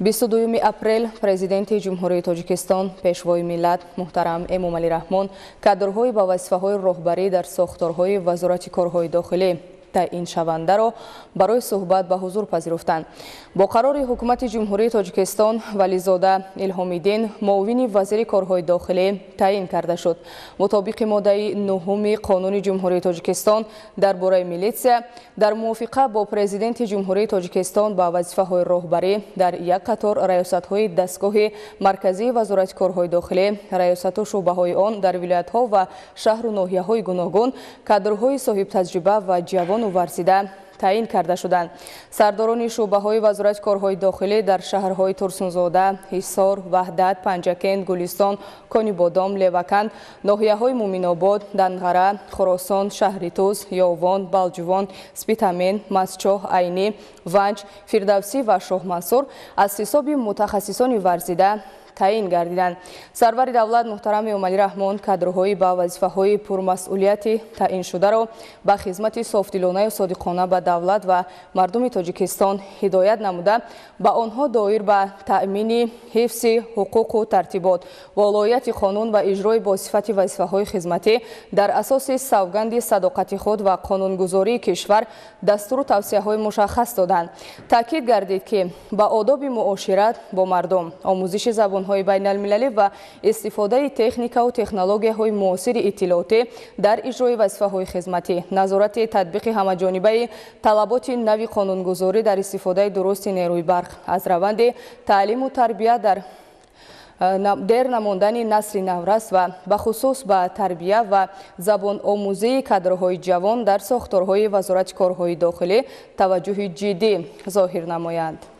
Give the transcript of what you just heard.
22 апрел Президенти Ҷумҳурии Тоҷикистон, Пешвои миллат муҳтарам Эмомалӣ Раҳмон кадрҳои ба вазифаҳои роҳбарӣ дар сохторҳои Вазорати корҳои дохилӣ таъиншавандаро барои суҳбат ба ҳузур пазируфтанд. Бо қарори Ҳукумати Ҷумҳурии Тоҷикистон Вализода Илҳомиддин муовини вазири корҳои дохилӣ таъин карда шуд. Мутобиқи моддаи нуҳуми Қонуни Ҷумҳурии Тоҷикистон дар бораи милитсия, дар мувофиқа бо Президенти Ҷумҳурии Тоҷикистон ба вазифаҳои роҳбарӣ дар як қатор раёсатҳои дастгоҳи марказии Вазорати корҳои дохилӣ, раёсату шӯъбаҳои он дар вилоятҳо ва шаҳру ноҳияҳои гуногун кадрҳои соҳибтаҷриба ва ҷавону варзида таъин карда шуданд. Сардорони шӯъбаҳои Вазорати корҳои дохилӣ дар шаҳрҳои Турсунзода, Ҳисор, Ваҳдат, Панҷакент, Гулистон, Конибодом, Леваканд, ноҳияҳои Муминобод, Данғара, Хуросон, шаҳри Тӯс, Ёвон, Балҷувон, Спитамен, Мастчоҳ, Айнӣ, Ванҷ, Фирдавсӣ ва Шоҳмансур аз ҳисоби мутахассисони варзида таъин гардиданд. Сарвари давлат муҳтарам Эмомалӣ Раҳмон кадрҳои ба вазифаҳои пурмасъулияти таъиншударо ба хизмати софдилонаю содиқона ба давлат ва мардуми Тоҷикистон ҳидоят намуда, ба онҳо доир ба таъмини ҳифзи ҳуқуқу тартибот, волоияти қонун ва иҷрои босифати вазифаҳои хизматӣ дар асоси савганди садоқати худ ва қонунгузории кишвар дастуру тавсияҳои мушаххас доданд. Таъкид гардид, ки ба одоби муошират бо мардум, омӯзиши забонҳои байналмилалӣ ва истифодаи техникаву технологияҳои муосири иттилоотӣ дар иҷрои вазифаҳои хизматӣ, назорати татбиқи ҳамаҷонибаи талаботи нави қонунгузорӣ дар истифодаи дурусти нерӯи барқ, аз раванди таълиму тарбия дар дер намондани насли наврас ва бахусус ба тарбия ва забономӯзии кадрҳои ҷавон дар сохторҳои Вазорати корҳои дохилӣ таваҷҷӯҳи ҷиддӣ зоҳир намоянд.